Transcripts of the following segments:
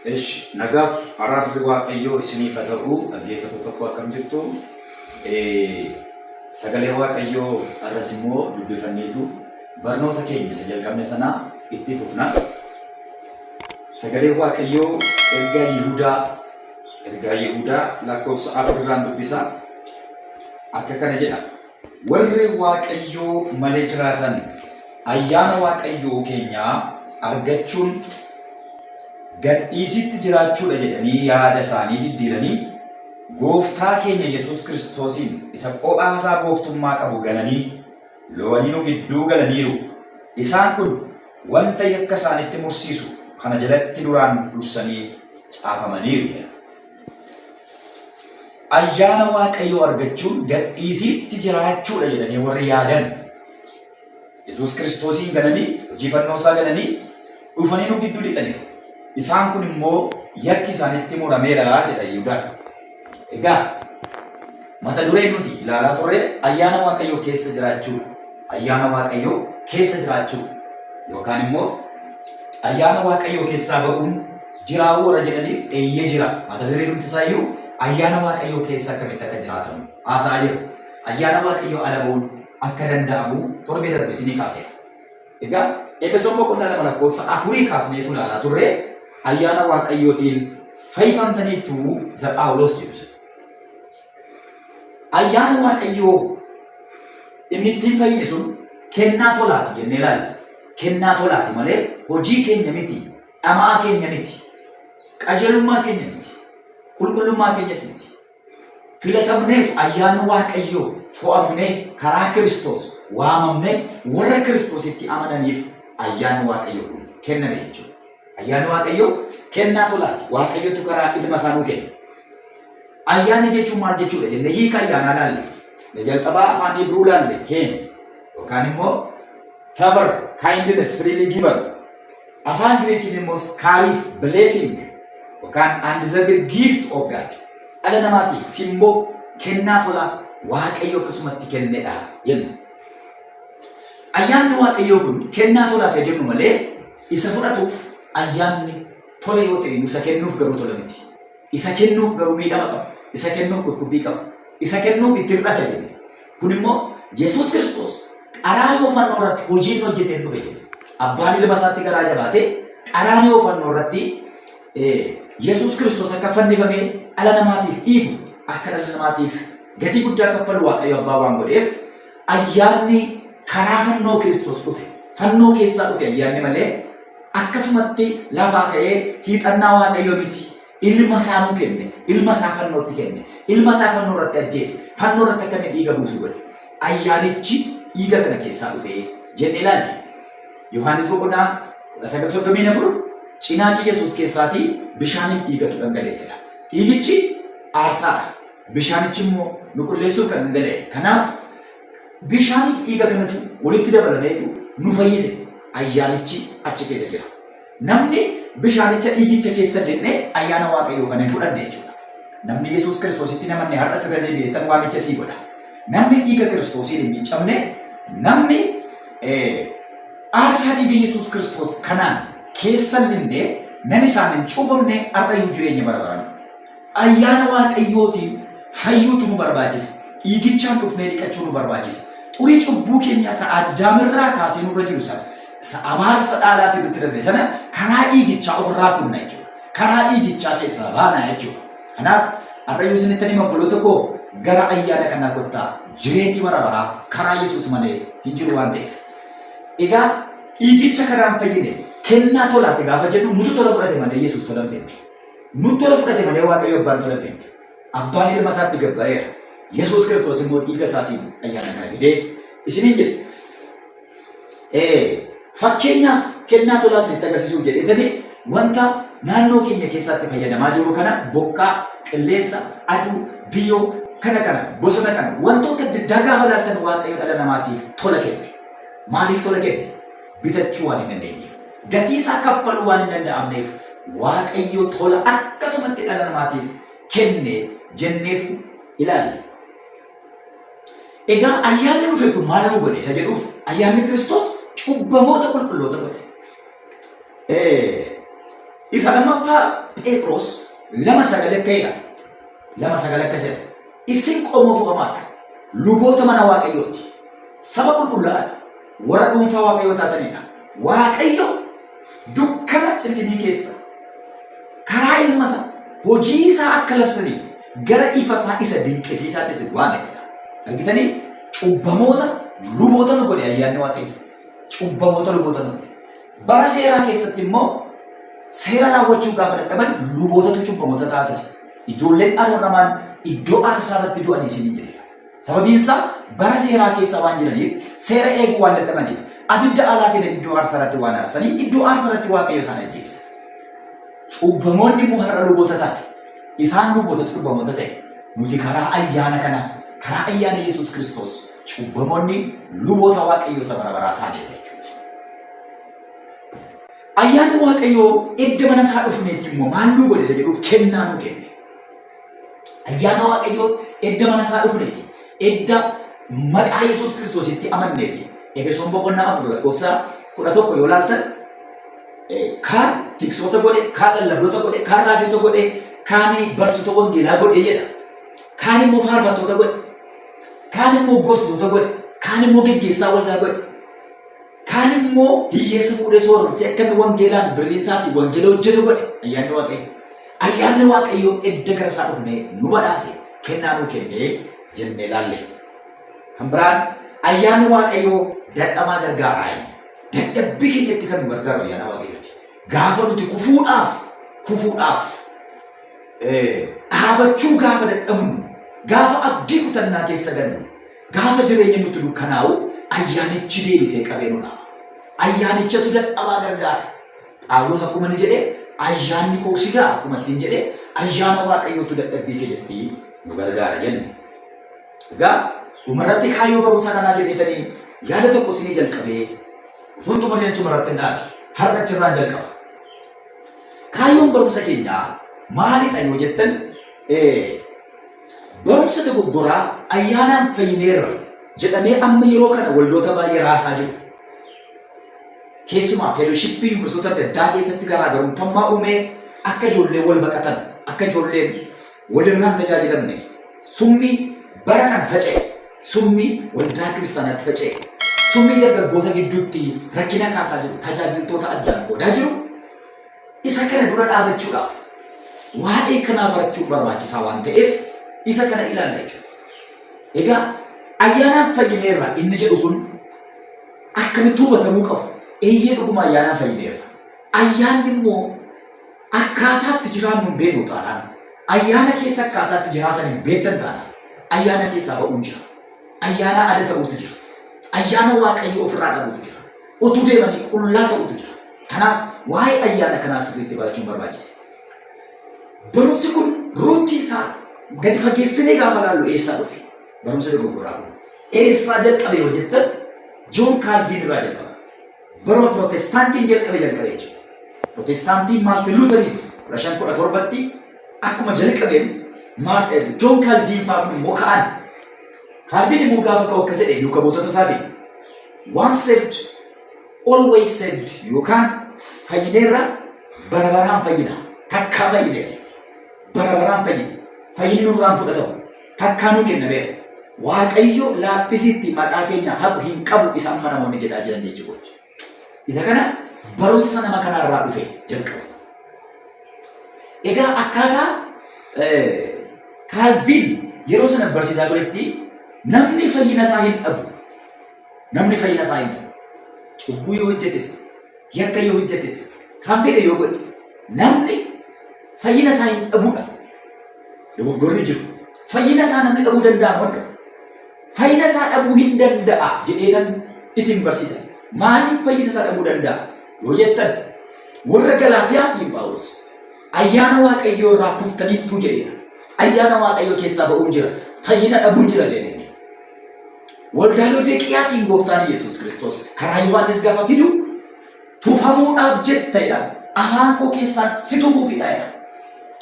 Esh nagaaf araarri Waaqayyoo isiniif haa ta'u. Dhaggeeffattoota koo, akkam jirtu? Sagalee Waaqayyoo har'as immoo dubbifanneetu barnoota keenya isa jalqabne sana itti fufna. Sagalee Waaqayyoo ergaa Yihudaa lakkoofsa 4 irraan dubbisa. Akka kana jedha: "Warri Waaqayyoo malee jiraatan ayyaana Waaqayyoo keenyaa argachuun gadhiisitti jiraachuudha jedhanii yaada isaanii diddiiranii, gooftaa keenya Yesuus Kiristoosiin isa qophaasaa gooftummaa qabu gananii lo'anii nu gidduu galaniiru. Isaan kun wanta yakka isaanitti mursiisu kana jalatti duraan dursanii caafamaniiru" jedha. Ayyaana Waaqayyoo argachuun gadhiisiitti jiraachuudha jedhanii warri yaadan, Yesuus Kiristoosiin gananii, hojii fannoo isaa gananii dhufanii nu gidduu lixaniiru. Isaan kun immoo yakki isaanitti murameera jedha Yihudaan. Egaa mata dureen nuti ilaalaa turre ayyaana Waaqayyoo keessa jiraachuu, ayyaana Waaqayyoo keessa jiraachuu yookaan immoo ayyaana Waaqayyoo keessaa ba'uun jiraawuu warra jedhaniif eeyyee jira. Mata dureen nuti isaayyuu ayyaana Waaqayyoo keessa akkamitti akka jiraatamu haasa'aa jira. Ayyaana Waaqayyoo ala ba'uun akka danda'amu torbee darbe isinii kaaseera. Egaa Efesoon boqonnaa 2 lakkoofsa 4 kaasneetu ilaalaa turre, ayyaana Waaqayyootiin fayyifamtaniittu isa Phaawulos jedhu sana. Ayyaana Waaqayyoo inni ittiin fayyine sun kennaa tolaati jennee ilaalla. Kennaa tolaati malee hojii keenya miti, dhama'aa keenya miti, qajeelummaa keenya miti, qulqullummaa keenyas miti. Filatamneetu ayyaanni Waaqayyoo fo'amnee karaa Kiristoos waamamnee warra Kiristoositti amananiif ayyaanni Waaqayyoo kun kenname jechuudha. Ayyaanni Waaqayyoo kennaa tolaati. Waaqayyotu karaa ilma isaa nuu kenna. Ayyaana jechuun maal jechuudha jennee hiika ayyaanaa laalle. Jalqabaa afaan Ibruu laalle, heen yookaan immoo favor, kindness, freely given. Afaan Giriikiin immoo charis, blessing yookaan undeserved gift of God. Dhala namaatiif simboo kennaa tolaa Waaqayyo akkasumatti kennedha jenna. Ayyaanni Waaqayyoo kun kennaa tolaa ta'e jennu malee isa fudhatuuf ayyaanni tola yoo ta'e, isa kennuuf garuu tola miti. Isa kennuuf garuu miidhama qaba. Isa kennuuf dhukkubbii qaba. Isa kennuuf itti hir'ata jenne. Kun immoo Yesuus Kiristoos qaraanioo fannoo irratti hojiin hojjeteen dhufe jedhe. Abbaan ilma isaatti garaa jabaatee qaraanioo fannoo irratti Yesuus Kiristoos akka fannifamee dhala namaatiif dhiigu, akka dhala namaatiif gatii guddaa kaffalu Waaqayyo abbaa waan godheef, ayyaanni karaa fannoo Kiristoos dhufe. Fannoo keessaa dhufe ayyaanni malee akkasumatti lafaa ka'ee hiixannaa Waaqayyoo miti. Ilma isaa nuu kenne, ilma isaa fannootti kenne, ilma isaa fannoo irratti ajjeese, fannoo irratti akka inni dhiiga buusu godhe. Ayyaanichi dhiiga kana keessaa dhufe jennee ilaalle. Yohaannis boqonnaa 19:34 cinaachi Yesuus keessaatii bishaaniif dhiigatu dhangala'e jedha. Dhiigichi aarsaadha. Bishaanichi immoo nu qulleessuuf kan dhangala'e. Kanaaf bishaaniif dhiiga kanatu walitti dabalameetu nu fayyise. Ayyaanichi achi keessa jira. Namni bishaanicha dhiigicha keessa jennee ayyaana Waaqayyoo kan hin fudhanne jechuudha. Namni Yesuus Kiristoositti namanne har'a sirra deebi'eettan waamicha sii godha. Namni dhiiga Kiristoosiin hin miiccamne, namni aarsaa dhiiga Yesuus Kiristoos kanaan keessa hin linne, namni isaan hin cuuphamne har'ayyuu jireenya bara baraan qabu. Ayyaana Waaqayyootiin fayyuutu nu barbaachisa. Dhiigichaan dhufnee dhiqachuu nu barbaachisa. Xurii cubbuu keenyaa isa Addaamirraa kaasee nurra jiru sana, isa abaarsa dhaalaatiin nutti darbe sana karaa dhiigichaa ofirraa kunna jechuudha. Karaa dhiigichaa keessaa baana jechuudha. Kanaaf har'ayyuu isinitti hima, obboloota koo, gara ayyaana kanaa kottaa, jireenyi bara baraa karaa Yesuus malee hin jiru waan ta'eef. Egaa dhiigicha kanaan fayyine, kennaa tolaati gaafa jennu nutu tola fudhate malee Yesuus tola hin kenne. Nutu tola fudhate malee Waaqayyo abbaan tola hin kenne. Abbaan ilma isaatti gabbareera. Yesuus Kiristoos immoo dhiiga isaatiin ayyaana kana fidee isiniin jedhe. Fakkeenyaaf kennaa tolaa isinitti agarsiisuuf jedheetanii wanta naannoo keenya keessatti fayyadamaa jiru kana, bokkaa, qilleensa, aduu, biyyoo kana kana, bosona kana, wantoota adda addaa gaafa ilaaltan Waaqayyo dhala namaatiif tola kenne. Maaliif tola kenne? Bitachuu waan hin dandeenyeef. Gatii isaa kaffaluu waan hin danda'amneef Waaqayyo tola akkasumatti dhala namaatiif kenne jenneetu ilaalla. Egaa ayyaanni dhufe kun maal nu godhe isa jedhuuf, ayyaanni Kiristoos cubbamoota qulqulloota godhe. Isa lammaffaa Phexros 2:9 akka jedha. 2:9 akkas jedha. Isin qomoo fo'amaadha. Luboota mana Waaqayyooti. Saba qulqullaa'aadha. Warra dhuunfaa Waaqayyoo taatanidha. Waaqayyo dukkana cillimii keessa karaa ilma isaa hojii isaa akka labsaniif gara ifa isaa isa dinqisiisaatti isin waame jedha. Argitanii cubbamoota luboota nu godhe ayyaanni Waaqayyo. Cubbamoota luboota nu godhe. Bara seeraa keessatti immoo seera raawwachuu gaafa dadhaban lubootatu cubbamoota ta'aa ture. Ijoolleen Aroon lamaan iddoo aarsaa irratti du'anii isiniin jedheera. Sababiin isaa bara seeraa keessa waan jiraniif seera eeguu waan dadhabaniif abidda alaa fidan iddoo aarsaa irratti waan aarsaniif iddoo aarsaa irratti Waaqayyo isaan ajjeese. Cubbamoonni immoo har'a luboota ta'an. Isaan luboota cubbamoota ta'e. Nuti karaa ayyaana kanaa karaa ayyaana Yesuus Kiristoos cubbamoonni luboota Waaqayyoo isa bara baraa taaneerra jechuudha. Ayyaanni Waaqayyoo edda mana isaa dhufneeti immoo maal nuu godhe isa jedhuuf kennaa nuu kenne. Ayyaana Waaqayyoo edda mana isaa dhufneeti edda maqaa Yesuus Kiristoositti amanneeti. Efesoon boqonnaa 4 lakkoofsa 11 yoo laaltan kaan tiksoota godhe, kaan lallabdoota godhe, kaan raajota godhe, kaan barsiisota wangeelaa godhe jedha. Kaan immoo faarfattoota godhe, kaan immoo gorsitoota godhe, kaan immoo geggeessaa waldaa godhe. Kaan immoo hiyyeessa fuudhee sooromsee akka inni wangeelaan birriin isaatiin wangeela hojjetu godhe ayyaanni Waaqayyo. Ayyaanni Waaqayyoo edda gara isaa dhufnee nu badhaase kennaa nuu kennee jennee laalle. Kan biraan ayyaanni Waaqayyoo dadhabaa gargaaraa. Dadhabbii keenyatti kan nu gargaaru ayyaana Waaqayyooti. Gaafa nuti kufuudhaaf kufuudhaaf dhaabachuu gaafa dadhabnu gaafa abdii kutannaa keessa gallu Gaafa jireenyi nutti dukkanaa'u ayyaanichi deebisee qabee nu dhaaba. Ayyaanichatu dadhabaa gargaara. Phaawulos akkuma inni jedhe ayyaanni koo si ga'a akkuma ittiin jedhe ayyaana Waaqayyootu dadhabbii keenyatti nu gargaara jenne. Egaa dhumarratti kaayyoo barumsa kanaa jedheetanii yaada tokko isinii jalqabee utuun xumuriin achumarratti hin dhaala. Har'a achirraan jalqaba. Kaayyoon barumsa keenyaa maalidha yoo jettan Barumsa dogoggoraa ayyaanaan fayyineerra jedhamee amma yeroo kana waldoota baay'ee raasaa jiru. Keessumaa feeloshippii yuunivarsiitota adda addaa keessatti garaagarummaa uumee akka ijoolleen wal baqatan, akka ijoolleen walirraan tajaajilamne summii bara kan faca'e, summii waldaa kiristaanaatti faca'e, summii dargaggoota gidduutti rakkina kaasaa jiru, tajaajiltoota addaan qoodaa jiru Isa kana dura dhaabachuudhaaf waa'ee kanaa barachuun barbaachisaa waan ta'eef isa kana ilaalla jechuudha. Egaa ayyaanaan fayyineerra inni jedhu kun akkamitti hubatamuu qaba? Eeyyee dhuguma ayyaanaan fayyineerra. Ayyaanni immoo akkaataatti jiraannu hin beeknu taanaan, ayyaana keessa akkaataatti jiraatan hin beektan taanaan, ayyaana keessaa ba'uun jira. Ayyaana ala ta'uutu jira. Ayyaana Waaqayyoo ofirraa dhabuutu jira. Utuu deemanii qullaa ta'uutu jira. Kanaaf waa'ee ayyaana kanaa sirriitti barachuun barbaachisa. Barumsi kun ruutii isaa gadi fageessinee gaafa laallu eessaa dhufe? Barumsa dogoggoraa kun eessaa jalqabe yoo jettan Joon Kaalviin irraa jalqaba. Baruma Pirootestaantiin jalqabe jalqabe jechuudha. Pirootestaantiin Maartin Luuteriin 1517tti akkuma jalqabeen Joon Kaalviin fa'aa kun immoo ka'an. Kaalviin immoo gaafa ka'u akkas jedhe duuka buutota isaatiin. Once saved always saved yookaan fayyineerra bara baraan fayyina. Takkaa fayyineerra. Bara baraan fayyina. Fayyinni nurraan fudhatamu. Takkaa nuu kennameera. Waaqayyo laaphisiitti maqaa keenya haqu hin qabu isa amma namoonni jedhaa jiran jechuudha. Isa kana barumsa nama kanarraa dhufe jalqaba. Egaa akkaataa Kaalviin yeroo sana barsiisaa turetti namni fayyina isaa hin dhabu. Namni fayyina isaa hin dhabu. Cubbuu yoo hojjetes, yakka yoo hojjetes, kan fedhe yoo godhe namni fayyina isaa hin dhabudha. Dogoggorri jiru. Fayyina isaa namni dhabuu danda'a moo hin dhabu? Fayyina isaa dhabuu hin danda'a jedheetan isin barsiisa. Maaliif fayyina isaa dhabuu danda'a yoo jettan warra Galaatiyaatiin Phaawulos ayyaana Waaqayyoo irraa kuftaniittuu jedheera. Ayyaana Waaqayyoo keessaa ba'uun jira. Fayyina dhabuun jira jedheen. Waldaa Lodeqiyaatiin gooftaan Yesuus Kiristoos karaa Yohaannis gaafa fidu tufamuudhaaf jetta jedha. Afaan koo keessaa si tufuufidha jedha.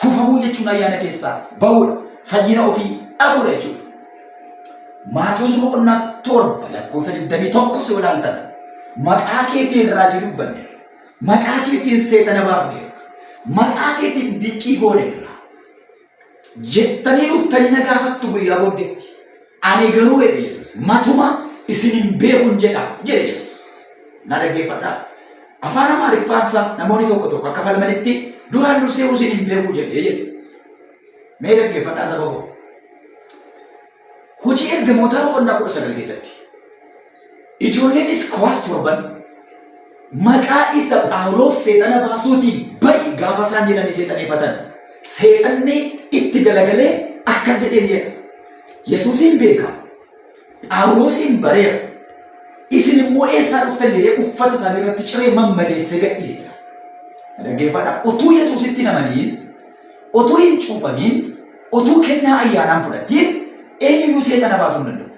Tufamuu jechuun ayyaana keessaa ba'uudha. Fayyina ofii dhabuudha jechuudha. Maatewos boqonnaa 7 lakkoofsa 21 si ilaaltan maqaa keetiin raajii dubbanneerra. Maqaa keetiin seexana baafneerra. Maqaa keetiin dinqii gooneerra. Jettanii dhuftanii na gaafattu guyyaa booddeetti. Ani garuu jedhe Yesuus matuma isin hin beekun jedha jedhe Yesuus. Na dhaggeeffadhaa. Afaan Amaariffaan isaa namoonni tokko tokko akka falmanitti duraan dursee isin hin beeku jedhee jedhe. Mee dhaggeeffadhaa saba koo. Hojii ergamootaa boqonnaa 19 keessatti ijoolleen iskowaas torban maqaa isa Phaawulos seexana baasuutiin ba'i gaafa isaan jedhanii seexaneeffatan. Seexanni itti galagalee akkas jedheen jedha. Yesuusiin beeka. Phaawulosiin bareera. Isin immoo eessaa dhuftan jedhee uffata isaanii irratti ciree mammadeessee gadhiise jedha. Dhaggeeffadhaa. Utuu Yesuusitti hin amaniin, utuu hin cuuphamiin, utuu kennaa ayyaanaan fudhatiin eenyuyyuu seexana baasuu hin danda'u.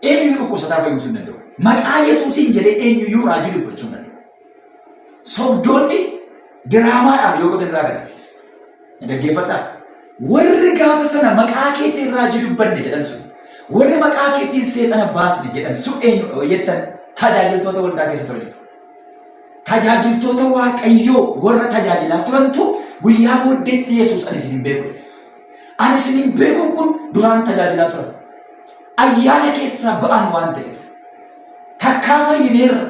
Eenyuyyuu dhukkubsataa fayyisuu hin danda'u. Maqaa Yesuusiin jedhee eenyuyyuu raajii dubbachuu hin danda'u. Sobdoonni diraamaadhaaf yoo godhan irraa gad Dhaggeeffadhaa. Warri gaafa sana maqaa keetiin raajii dubbanne jedhan sun, warri maqaa keetiin seexana baasne jedhan sun eenyudha yoo jettan tajaajiltoota waldaa keessa turanidha. Tajaajiltoota Waaqayyoo warra tajaajilaa turantu guyyaa booddeetti Yesuus ani isin hin beeku jedhe. Ani isin hin beekuun kun duraan tajaajilaa turan. Ayyaana keessaa ba'an waan ta'eef. Takkaa fayyineerra.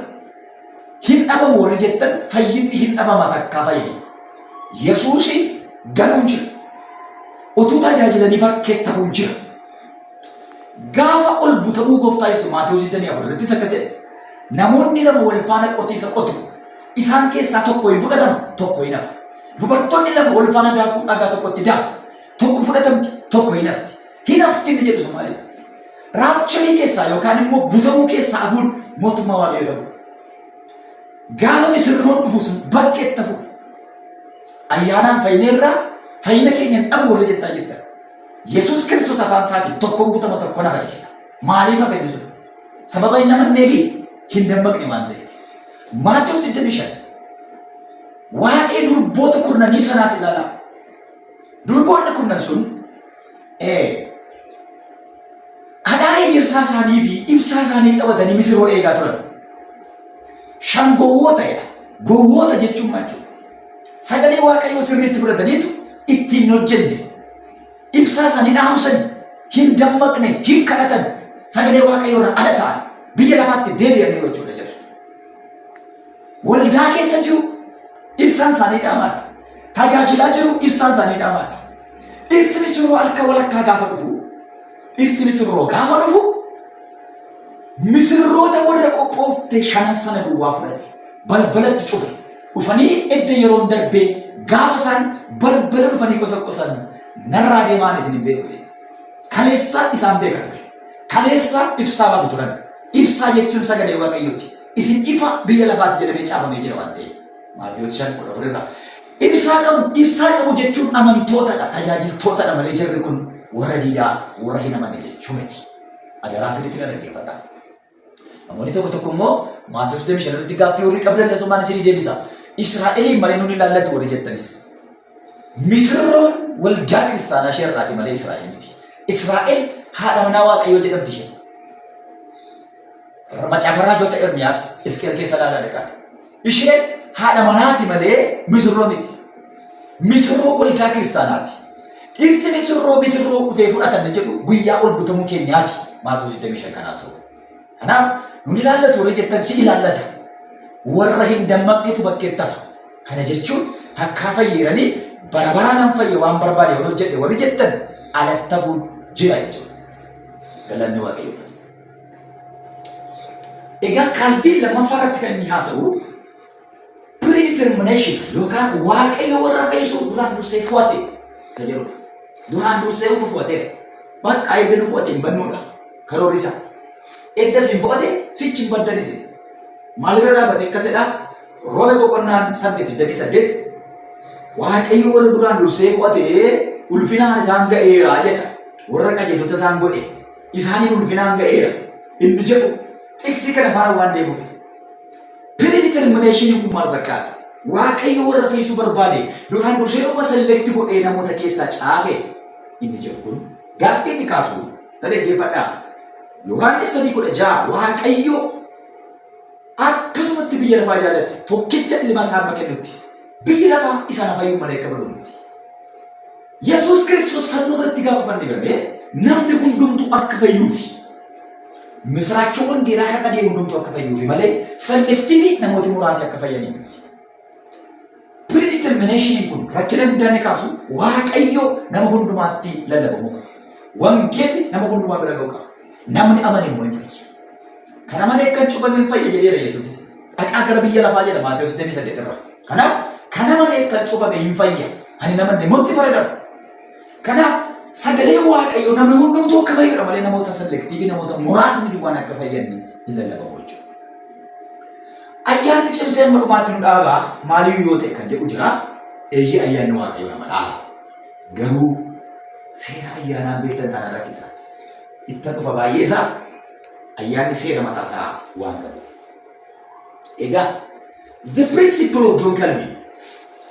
Hin dhabamu warri jettan fayyinni hin dhabama takkaa fayyine. Yesuusi ganuun jira. Utuu tajaajilanii bakkeetti hafuun jira. Gaafa ol butamuu gooftaa Yesuus Maatewos 24 irrattis akkas jedhe. Namoonni lama wal faana qotiisa qotu. Isaan keessaa tokko hin fudhatama, tokko hin hafa. Dubartoonni lama wal faana daakuu dhagaa tokkotti daaku. Tokko fudhatamti, tokko hin hafti. Hin hafti inni jedhu sun maalidha? Raapcharii keessaa yookaan immoo butamuu keessaa hafuun mootummaa Waaqayyoo dhabu. Gaafa misirroon dhufu sun bakkeetti hafu. Ayyaanaan fayyineerraa fayyina keenya hin dhabu warri jettaa jettan. Yesuus Kiristoos afaan isaatiin tokkoon butama tokko nafa jedheera. Maaliif hafe inni sun? Sababa hin amanneefi hin dammaqne waan ta'eef. Maatewos 25 waa'ee durboota kurnanii sanaas ilaalaa. Durboonni kurnan sun hadhaa ejersaa isaanii fi ibsaa isaanii qabatanii misirroo eegaa turan. Shan gowwoota jedha. Gowwoota jechuun maal jechuudha? Sagalee Waaqayyoo sirriitti fudhataniitu ittiin hin hojjenne. Ibsaa isaanii dhaamsan, hin dammaqne, hin kadhatan. Sagalee Waaqayyoo irraa ala ta'an biyya lafaatti deebi'anii jechuudha jedha. Waldaa keessa jiru ibsaan isaanii dhaamaadha. Tajaajilaa jiru ibsaan isaanii dhaamaadha. Dhirsi misirroo harka walakkaa gaafa dhufu, dhirsi misirroo gaafa dhufu misirroota warra qophoofte shanan sana duwwaa fudhate balbalatti cufe. Dhufanii edda yeroon darbee gaafa isaan balbala dhufanii qosa qosan narraa deemaan isin hin beeku jedhe. Kaleessa isaan beeka ture. Kaleessa ibsaa baatu turan. Ibsaa jechuun sagalee Waaqayyooti. Isin ifa biyya lafaati jedhamee caafamee jira waan ta'eef. Maatewos 5:14 irraa. Ibsaa qabu, ibsaa qabu jechuun amantootadha, tajaajiltootadha malee jarri kun warra diidaa, warra hin amanne jechuu miti. Adaraa sirriitti na dhaggeeffadhaa. Namoonni tokko tokko immoo Maatewos 25 irratti gaaffii warri qabdan isa sumaan isinii deebisa. Israa'eliin malee nuun ilaallatu warri jettanis. Misirroon waldaa kiristaanaa ishee irraati malee Israa'el miti. Israa'el haadha manaa Waaqayyoo jedhamti isheen. Macaafa raajota Ermiyaas Hisqeel keessa ilaalaa dhaqaati. Isheen haadha manaati malee misirroo miti. Misirroo waldaa kiristaanaati. Dhirsi misirroo misirroo dhufee fudhatan jedhu guyyaa ol butamuu keenyaati. Maatewos 25 kanaas ta'u. Kanaaf nun ilaallatu warri jettan si ilaallata. Warra hin dammaqnetu bakkeetti hafa. Kana jechuun takkaa fayyeeranii bara baraan an fayye waan barbaade yoon hojjedhe warri jettan alatti hafuun jira jechuudha. Galanni Waaqayyoof. Egaa Kaalviin lammaffaa irratti kan inni haasa'u predetermination yookaan Waaqayyo warra fayyisuu duraan dursee fo'ate isa jedhudha. Duraan dursee utuu fo'ateera. Bakka edda nu fo'ate hin bannuudha karoorri isaa. Edda isin fo'ate sichi hin baddanis. Maalirra dhaabate akkas jedhaa? Roome boqonnaan 8 28 Waaqayyo warra duraan dursee fo'ate ulfinaan isaan ga'eera jedha. Warra qajeelota isaan godhe isaaniin ulfinaan ga'eera. Inni jedhu xiqsii kana faana waan deemuuf. Predetermination kun maal fakkaata? Waaqayyo warra fayyisuu barbaade duraan dursee dhuma select godhee namoota keessaa caafe inni jedhu kun gaaffii inni kaasu na dhaggeeffadhaa. Yohaannis 3:16 Waaqayyo akkasumatti biyya lafaa jaallate tokkicha ilma isaa hamma kennutti. Biyyi lafaa isaan fayyuu malee akka badu miti. Yesuus Kiristoos fannoo irratti gaafa fannifame namni hundumtuu akka fayyuufi. Misiraachoo wangeelaa kan dhaga'e hundumtuu akka fayyuufi malee selectively namooti muraasi akka fayyanii miti. Predetermination kun rakkina guddaa inni kaasu, Waaqayyo nama hundumaatti lallabamuu qaba. Wangeelli nama hundumaa bira ga'uu qaba. Namni amane immoo hin fayya. Kan amane kan cuuphame hin fayya jedheera Yesuusis. Dhaqaa gara biyya lafaa jedha Maatewos 28 irra. Kanaaf kan amaneef kan cuuphame hin fayya. Ani namanne immoo itti faradama. Kanaaf sagalee Waaqayyoo namni hundumtuu akka fayyudha malee namoota selectively, namoota muraasni duwwaan akka fayyan hin lallabamu jechuudha. Ayyaanni cimsee amma dhumaatti nu dhaabaa maaliyyuu yoo ta'e kan jedhu jira. Eeyyee, ayyaanni Waaqayyoo nama dhaaba. Garuu seera ayyaanaan beektan taanaan rakkisa. Ittan dhufa baay'ee isaa, ayyaanni seera mataa isaa waan qabuuf. Egaa the principle of John Calvin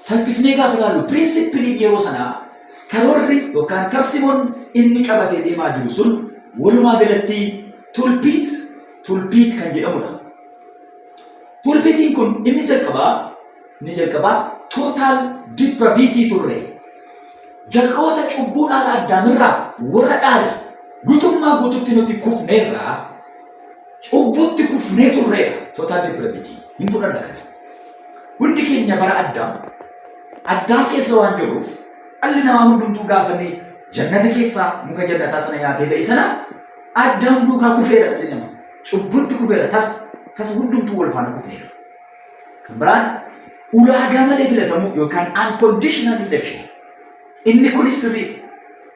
salphisnee gaafa ilaallu, principle yeroo sanaa, karoorri yookaan tarsimoon inni qabatee deemaa jiru sun walumaa galatti TULIP kan jedhamudha. TULIPiin kun inni jalqabaa total depravity turre. Jal'oota cubbuu dhaala Addaamirraa warra dhaale, guutummaa guututti nuti kufneerraa, cubbutti kufnee turreedha. Total depravity hin fudhanna kana. Hundi keenya bara Addaam keessa waan jiruuf, dhalli namaa hundumtuu gaafa inni jannata keessaa muka jannataa sana nyaatee ba'e sana Addaam duukaa kufeera dhalli namaa. Cubbutti kufeera, tas tasa hundumtuu wal faana kufneera. Kan biraan ulaagaa malee filatamuu yookaan unconditional election. Inni kunis sirrii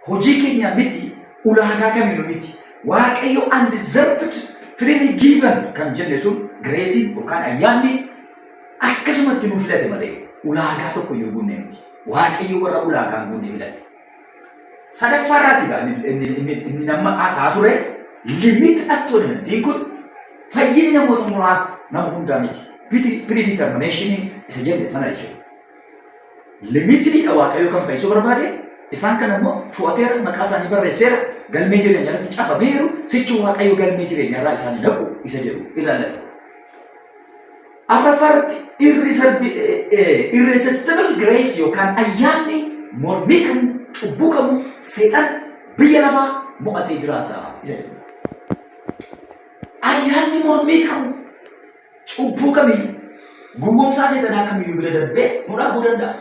hojii keenya miti, ulaagaa kamiinuu miti. Waaqayyo undeserved, freely given kan jenne sun, graceiin yookaan ayyaanni akkasumatti nu filate malee ulaagaa tokko iyyuu guunne miti. Waaqayyo warra ulaagaa hin guunne filate. Sadaffaa irraatti egaa inni nama haasa'aa ture limited atonementiin kun fayyinni namoota muraasa, nama hundaa miti. Predetermination isa jenne sana jechuudha. Limitedidha. Waaqayyo kan fayyisuu barbaade isaan kana immoo to'ateera, maqaa isaanii barreesseera, galmee jireenyaa irratti cafameeru, sichi Waaqayyo galmee jireenyaa irraa isaanii naqu isa jedhu ilaallata. Afuraffaa irratti irresistible grace yookaan ayyaanni mormii kamuu, cubbuu kamuu, seexan, biyya lafaa mo'atee jiraata isa jedhu. Ayyaanni mormii kamuu, cubbuu kamiyyuu, gowwoomsaa seexanaa kamiyyuu bira darbee nu dhaabuu danda'a.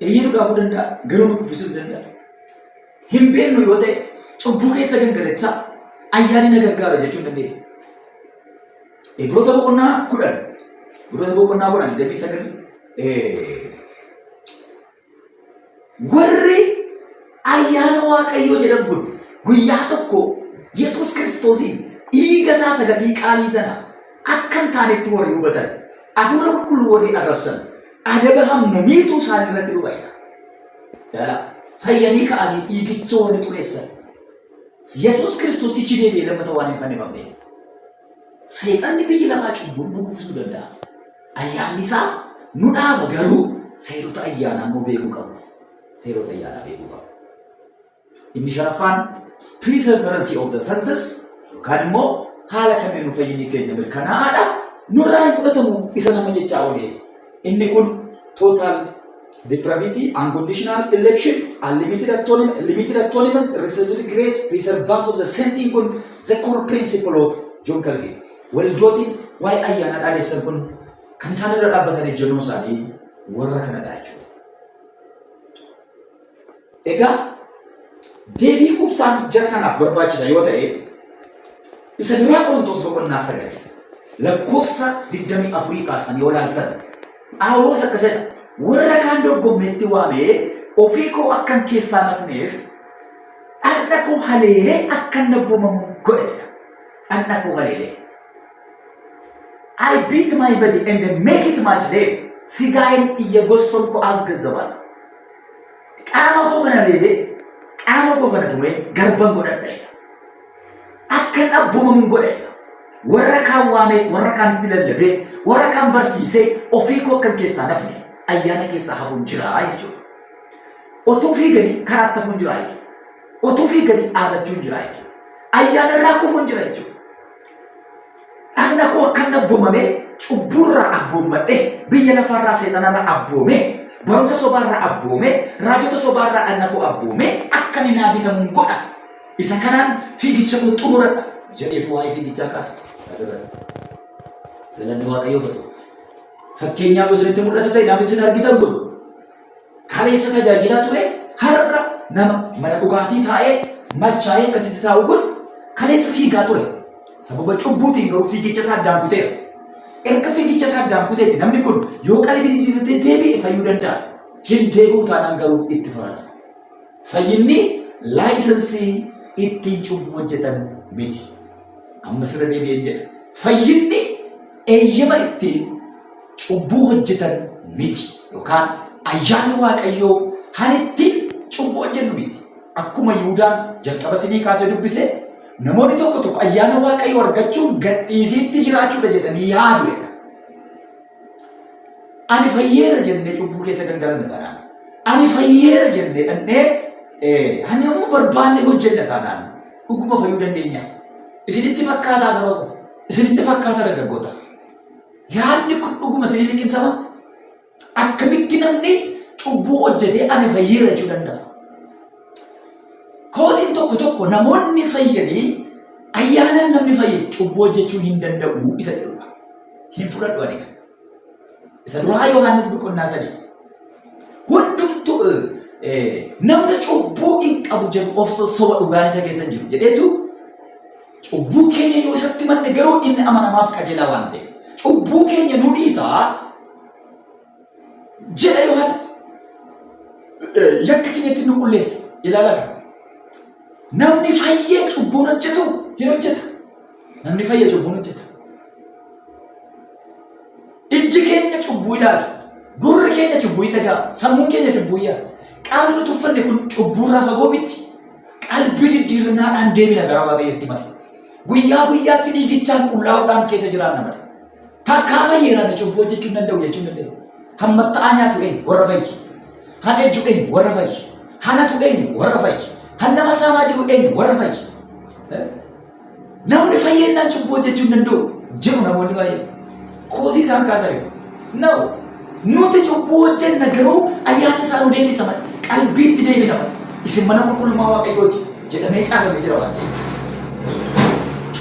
Eeyyee, nu dhaabuu danda'a, garuu nu kuffisuus danda'a. Hin beeknu yoo ta'e, cubbuu keessa gangalachaa ayyaanni na gargaara jechuu hin dandeenya. Ibroota boqonnaa 10, Ibroota boqonnaa 10 29, warri ayyaana Waaqayyoo jedhan kun guyyaa tokko Yesuus Kiristoosiin dhiiga isaa sagatii qaalii sana akka hin taanetti warri hubatan, hafuura qulqulluu warri arrabsan, adaba hammamiitu isaan irratti dhufa. Ilaalaa, fayyanii ka'anii dhiigicha warri xureessan, Yesuus Kiristoosichi deebi'ee lammata waan hin fannifamneef. Seexanni, biyyi lafaa, cubbuun nu kuffisuu danda'a. Ayyaanni isaa nu dhaaba, garuu seerota ayyaanaa immoo beekuu qabu. Seerota ayyaanaa beekuu qabu. Inni shanaffaan perseverance of the saints yookaan immoo haala kamiinuu fayyinni keenya mirkanaa'aadha. Nurraa hin fudhatamu isa nama jechaa oolee. Inni kun total depravity, unconditional election, unlimited atonement, limited atonement, irresistible grace, perseverance of the saints kun the core principle of John Calvin. Waldootiin waa'ee ayyaanaa dhaadessan kun kan isaan irra dhaabbatan ejjennoo isaanii warra kanadha jechuudha. Egaa deebii quubsaan jara kanaaf barbaachisa yoo ta'e, isa duraa Qorontos boqonnaa 9 lakkoofsa 24 kaasanii yoo ilaaltan, Phaawulos akkas jedha: "Warra kaan dorgommeetti waamee ofii koo akkan keessaa nafneef dhagna koo haleelee akkan abboomamu godhe" jedha. Dhagna koo haleelee. "I beat my body and make it my slave." ስጋዬን እየጎሰምኩ አስገዛዋለሁ። Qaama koo kana reebee, qaama koo kana tumee garban godhadha jedha. Akkan abboomamuun godha jedha. Warra kaan waamee, warra kaan itti lallabee, warra kaan barsiisee ofii koo akkan keessaa nafne, ayyaana keessaa hafuun jira jechuudha. Otuu fiiganii karaatti hafuun jira jechuudha. Otuu fiiganii dhaabachuun jira jechuudha. Ayyaana irraa kufuun jira jechuudha. Dhagna koo akkan abboomamee Cubbuurraa abboommadhee, biyya lafaarraa seexanarraa abboomee, barumsa sobaarraa abboomee, raajota sobaarraa dhanna koo abboomee akka inni naa bitamuun godha. Isa kanaan fiigicha koo xumuradha jedheetu waa'ee fiigichaa kaasa. Asirratti. Galanni Waaqayyoof haa ta'u. Fakkeenyaaf yoo isinitti mul'atu ta'e namni isin argitan kun kaleessa tajaajilaa ture har'a nama mana dhugaatii taa'ee machaa'ee akkasitti taa'u kun kaleessa fiigaa ture. Sababa cubbuutiin garuu fiigicha isaa addaan kuteera. Erga fiigicha isaa addaan kuteeti namni kun yoo qalbii jijjiirratee deebi'e fayyuu danda'a. Hin deebi'u taanaan garuu itti faradama. Fayyinni laayisensii ittiin cubbuu hojjetan miti. Amma sirra deebi'een jedha. Fayyinni eeyyama ittiin cubbuu hojjetan miti. Yookaan ayyaanni Waaqayyoo han ittiin cubbuu hojjennu miti. Akkuma Yihuudaan jalqaba sinii kaasee dubbise namoonni tokko tokko ayyaana Waaqayyoo argachuun gadhiisiitti jiraachuudha jedhanii yaadu jedha. Ani fayyeera jennee cubbuu keessa gangalanna taanaan. Ani fayyeera jennee dhannee ani ammoo barbaanne hojjenna taanaan dhuguma fayyuu dandeenya. Isinitti fakkaataa saba koo. Isinitti fakkaata dargaggoota. Yaadni kun dhuguma isinii liqimsama? Akkamitti namni cubbuu hojjetee ani fayyeera jechuu danda'a? Kooziin tokko tokko namoonni fayyanii ayyaanaan namni fayye cubbuu hojjechuu hin danda'u isa jedhudha. Hin fudhadhu ani kana. Isa duraa Yohaannis boqonnaa 3. Hundumtu namni cubbuu hin qabu jedhu of sossoba dhugaan isa keessa hin jiru jedheetu cubbuu keenya yoo isatti manne garuu inni amanamaaf qajeelaa waan ta'eef cubbuu keenya nu dhiisaa jedha Yohaannis. Yakka keenyatti nu qulleessa. Ilaalaa kana. Namni fayyee cubbuun hojjetu hin hojjeta. Namni fayye cubbuun hojjeta. Ijji keenya cubbuu ilaala. Gurri keenya cubbuu hin dhaga'a. Sammuun keenya cubbuu hin yaada. Qaamni nuti uffanne kun cubbuurraa fagoo miti. Qalbii diddiirrannaadhaan deebina gara Waaqayyootti malee. Guyyaa guyyaatti dhiigichaan qullaa'uudhaan keessa jiraanna malee. Takkaa fayyeeraan cubbuu hojjechuu hin danda'u jechuu hin danda'u. Hammatta'aa nyaatu eenyu warra fayye. Han ejju eenyu warra fayye. Hanatu eenyu warra fayye. Han nama saamaa jiru eenyu warra fayye. Namni fayyennaan cubbuu hojjechuu hin danda'u jedhu namoonni baay'een. Koosii isaan kaasaniiru. No. Nuti cubbuu hojjenna garuu ayyaanni isaa nu deebisa malee qalbiitti deebina malee. Isin mana qulqullummaa Waaqayyooti jedhamee caafamee jira waan ta'eef.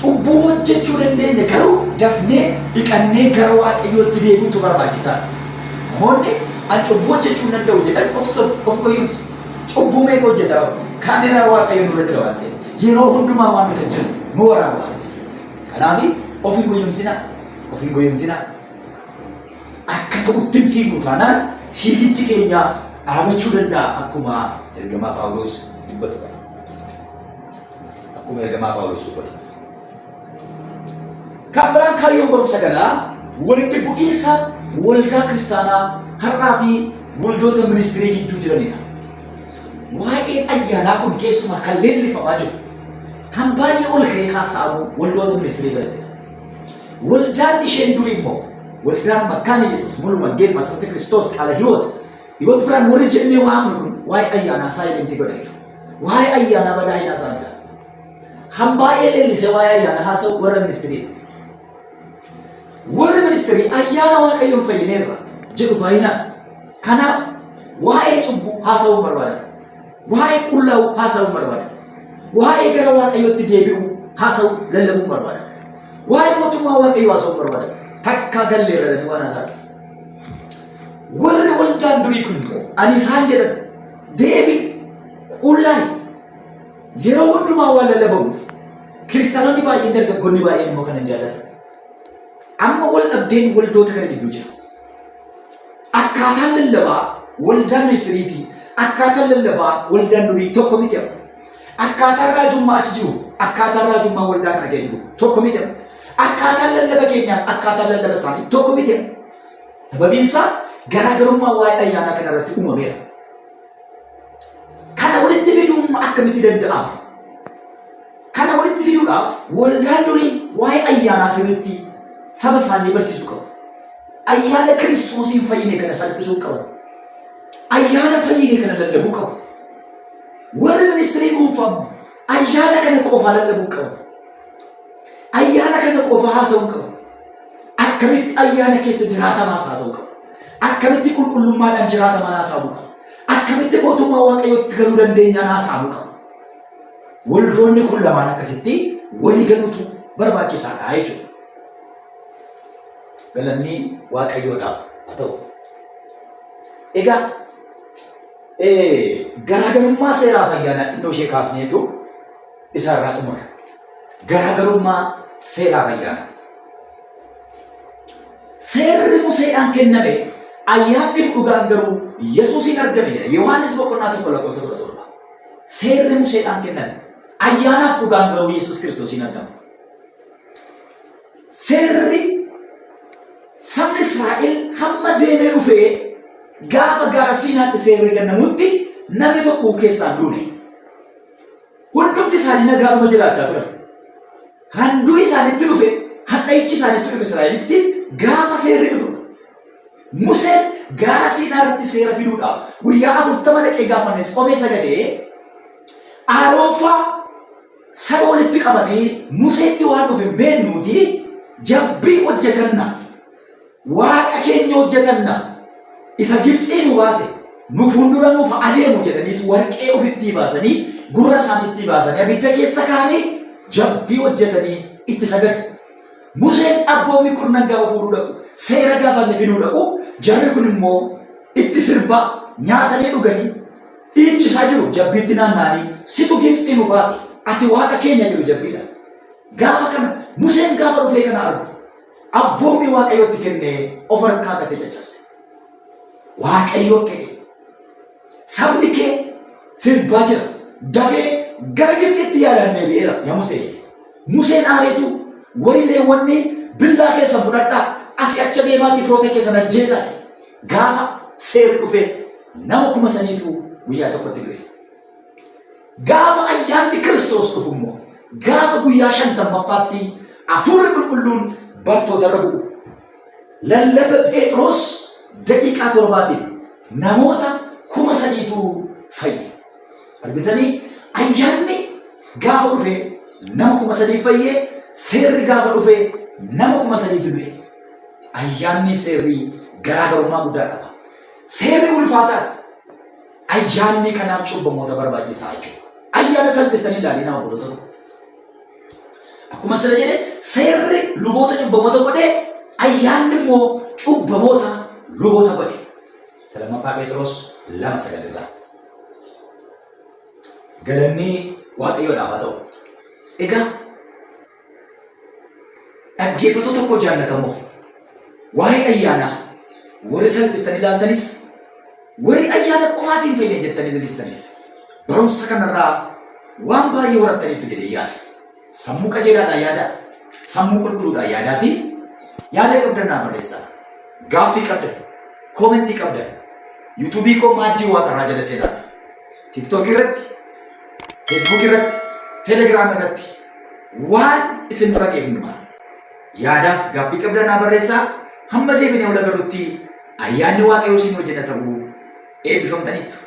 Cubbuu hojjechuu dandeenya garuu dafnee dhiqannee gara Waaqayyootti deebi'utu barbaachisaadha. Namoonni an cubbuu hojjechuu hin danda'u jedhan of sobu, of goyyomsu. Cubbuu meeqa hojjetaa oolu? Kaameeraa Waaqayyo nurra jira waan ta'eef. Yeroo hundumaa waan nuti hojjennu nu waraaba waan ta'eef. Kanaaf of hin goyyomsinaa. Of hin goyyomsinaa. Akka ta'utti hin fiignu taanaan fiigichi keenya dhaabachuu danda'a akkuma ergamaa Phaawulos dubbatu kana. Akkuma ergamaa Phaawulos dubbatu. Kan biraan kaayyoon barumsa kanaa walitti bu'iinsa waldaa kiristaanaa har'aa fi waldoota ministirii gidduu jiranidha. Waa'een ayyaanaa kun keessumaa kan leellifamaa jiru kan baay'ee ol ka'ee haasa'amu waldoota ministirii biratti. Waldaan isheen durii immoo waldaan Makkaana Yesuus Mulu Wangeel Masarata Kiristoos Qaala Hiwoot Hiwoot biraan warri jennee waamnu kun waa'ee ayyaanaa saayilentii godhaniiru. Waa'ee ayyaanaa badaa hin haasa'an isaan. Han baay'ee leellisee waa'ee ayyaana haasa'u warra ministiriidha. Warri ministirii ayyaana Waaqayyoon fayyineerra jedhu baay'inaan. Kanaaf waa'ee cubbuu haasa'uu hin barbaadan. Waa'ee qullaa'uu haasa'uu hin barbaadan. Waa'ee gara Waaqayyootti deebi'uu haasa'uu lallabuu hin barbaadan. Waa'ee mootummaa Waaqayyoo haasa'uu hin barbaadan. Takkaa galleerra jedhanii waan haasa'an. Warri waldaan durii kun immoo ani isaan jedhan deebi qullaa'i Yeroo hundumaa waan lallabamuuf kiristaanonni baay'een dargaggoonni baay'een immoo kana hin jaallatan. Amma wal dhabdeen waldoota kana gidduu jira. Akkaataan lallabaa waldaa ministiriitii akkaataan lallabaa waldaan durii tokko miti amma. Akkaataan raajummaa achi jiruuf akkaataan raajummaa waldaa kana keessa jiru tokko miti amma. Akkaataan lallaba keenyaa akkaataan lallaba isaanii tokko miti amma. Sababiin isaa garaagarummaa waa'ee ayyaanaa kana irratti uumameera. Kana walitti fiduun akkamitti danda'ama? Kana walitti fiduudhaaf waldaan durii waa'ee ayyaanaa sirriitti saba isaanii barsiisuu qabu. Ayyaana Kiristoosiin fayyine kana salphisuu qabu. Ayyaana fayyine kana lallabuu qabu. Warri ministirii dhuunfaa ayyaana kana qofa lallabuu qabu. Ayyaana kana qofa haasa'uu qabu. Akkamitti ayyaana keessa jiraatamaas haasa'uu qaba. Akkamitti qulqullummaadhaan jiraataman haasa'uu qaba. Akkamitti mootummaa Waaqayyootti galuu dandeenyaan haasa'uu qaba. Waldoonni kun lamaan akkasitti walii galuutu barbaachisaadha jechuudha. Galanni Waaqayyoodhaaf haa ta'u. Egaa garaagarummaa seeraaf ayyaanaa xinnoo ishee kaasneetu isaarraa xumurra. Garaagarummaa seeraaf ayyaanaa. Seerri Museedhaan kenname ayyaanniif dhugaan garuu Yesuusiin argame jedha. Yohaannis boqonnaa 1 lakkoofsa 17. Seerri Museedhaan kenname ayyaanaaf dhugaan garuu Yesuus Kiristoosiin argame. Seerri sabni Israa'el hamma deemee dhufee gaafa gaara Siinaatti seerri kennamutti namni tokko keessaan duune. Hundumti isaanii nagaadhuma jiraachaa turan. Handuu isaanitti dhufe, handha'ichi isaanitti dhufe Israa'elitti gaafa seerri dhufu. Museen gaara Siinaa irratti seera fiduudhaaf guyyaa 40 dhaqee gaafa tsomee sagadee Aaroonfaa saba walitti qabanii Museetti waan dhufe hin beeknuuti jabbii hojjetanna. Waaqa keenya hojjetanna isa Gibxii nu baase nu fuuldura nuuf adeemu jedhaniitu warqee ofittii baasanii gurra isaaniittii baasanii abidda keessa kaa'anii jabbii hojjetanii itti sagadu. Museen abboommii kurnan gaafa fuudhuu dhaqu seera gaafa inni fiduu dhaqu jarri kun immoo itti sirbaa nyaatanii dhuganii dhiichisaa jiru jabbiitti naanna'anii situ Gibxii nu baase ati waaqa keenya jedhu jabbiidha. Gaafa kana Museen gaafa dhufee kana argu Abboommii Waaqayyo itti kenne of harkaa gatee caccabse. Waaqayyo akka jedhe sabni kee sirbaa jira. Dafee gara Gibxitti yaadaan deebi'eera yaa Musee jedhe. Museen aareetu warri Leewwanni billaa keessan fudhadhaa asii achi adeemaatii firoota keessan ajjeesaa jedhe. Gaafa seerri dhufe nama 3000tu guyyaa tokkotti du'e. Gaafa ayyaanni Kiristoos dhufu immoo gaafa guyyaa shantammaffaatti hafuurri qulqulluun bartoota irra bu'u. Lallaba Phexros daqiiqaa torbaatiin namoota 3000tu fayye. Argitanii ayyaanni gaafa dhufe nama 3000 fayye, seerri gaafa dhufe nama 3000tu du'e. Ayyaanni seerri garaagarummaa guddaa qaba. Seerri ulfaataadha. Ayyaanni kanaaf cubbamoota barbaachisaa jechuudha. Ayyaana salphistanii ilaalinaa obboloota koo. Akkuma sila jedhe seerri luboota cubbamoota godhe ayyaanni immoo cubbamoota luboota godhe. Isa lammaffaa Phexros 2:9 irraa. Galanni Waaqayyoodhaaf haa ta'u. Egaa dhaggeeffattoota koo jaallatamoo waa'ee ayyaanaa warri salphistanii ilaaltanis warri ayyaana qofaatiin fayyina jettanii lalistanis barumsa kanarraa waan baay'ee horattaniitu jedhee yaada. Sammuu qajeelaadhaan yaadaa, sammuu qulqulluudhaan yaadaatii yaada qabdan naa barreessaa. Gaaffii qabdan, koomentii qabdan, yuutuubii koo maaddii waaqarraa jala seenaati. Tiiktookii irratti, Feesbuukii irratti, Telegiraam irratti waan isin bira ga'e hundumaa yaadaaf gaaffii qabdan naa barreessaa. Hamma deebinee wal agarrutti ayyaanni Waaqayyoo isin wajjin haa ta'u. Eebbifamtaniittu.